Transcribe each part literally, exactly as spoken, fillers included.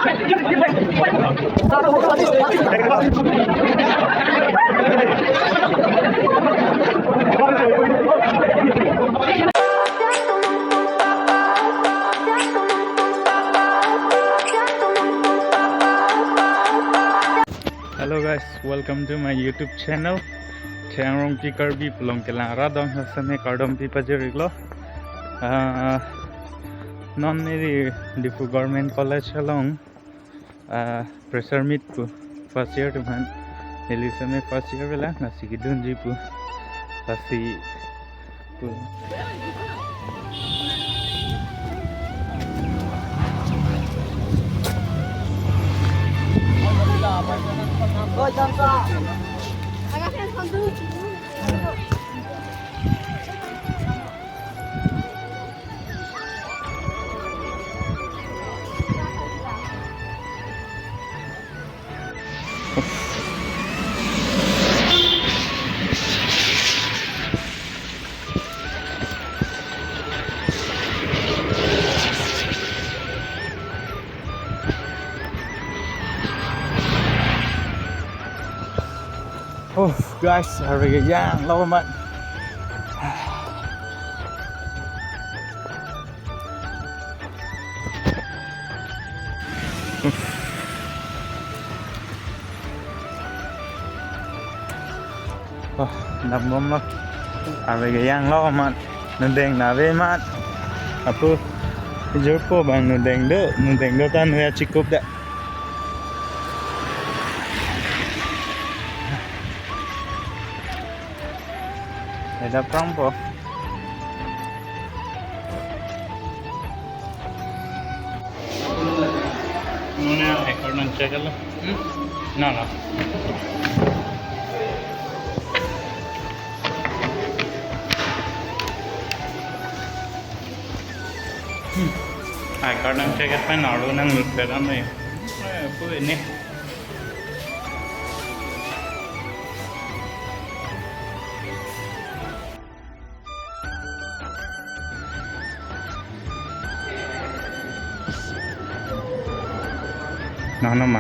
Hello guys, welcome to my YouTube channel. Theang Rongpi Karbi pu along kelang arat dong sasane kardom pi pajir-iklo. Ah, non neli Diphu Government College along, ah, fresher meet pu first year atum aphan. Neli same first year avelang, lasi kedunji pu. Lasi pu. Oh, guys, arve kejang lo amat. Oh, dambomlo. Arve kejang lo amat. Nudeng nave amat. Apo, jirpo abang nudeng do, nudeng do tan ya cukup dak. Ada perang po. Nune I card nangchek-lo. Hmm? No, no. Hmm. I card nangchek-et pen arlo nanglut peran lo ya. Eh, pu ini. Nang nama?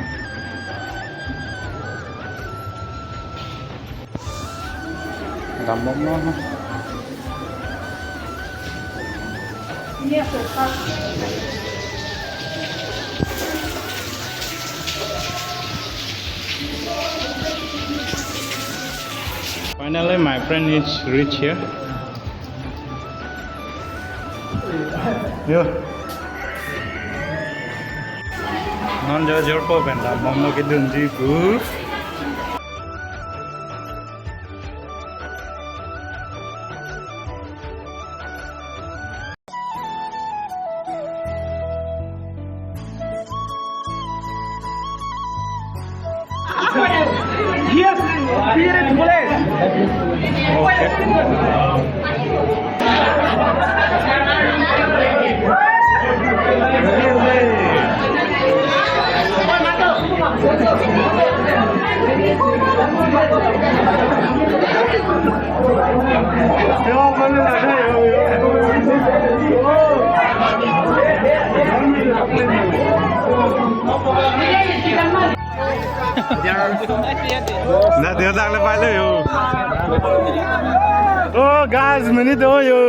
Dambomlo. Finally, my friend is reach here. Yo. Non jo jirpo pen dambomlo kedunji pu. Yes, be it police. Na, dia tak lepas le yo. Oh, guys, meni do yo.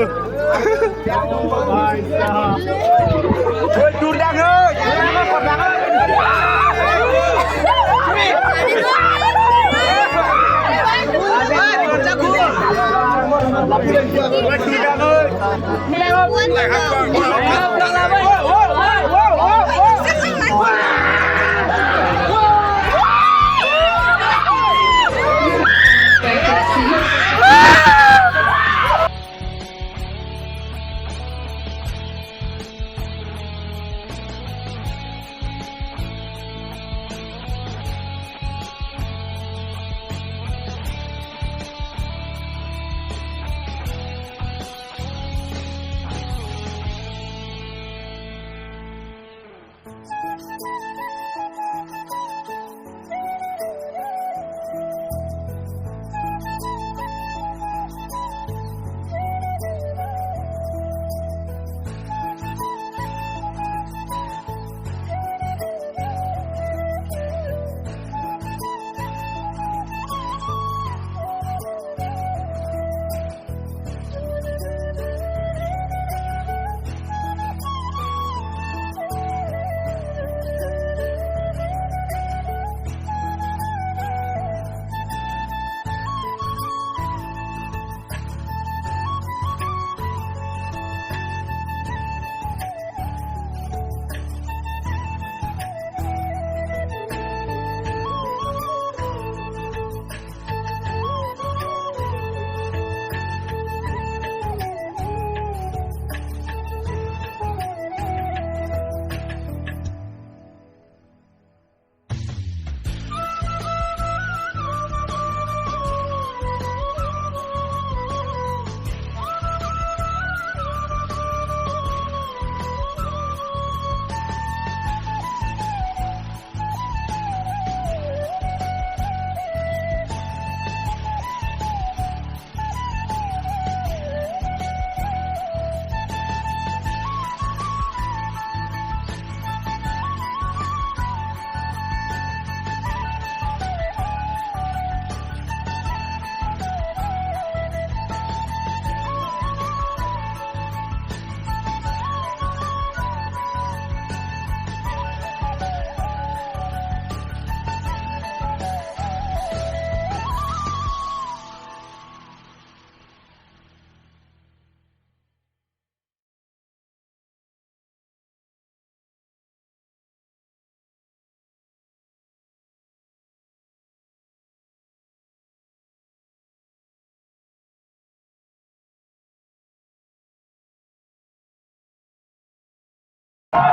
What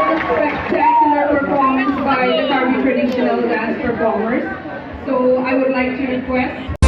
a spectacular performance by the Karbi traditional dance performers. So I would like to request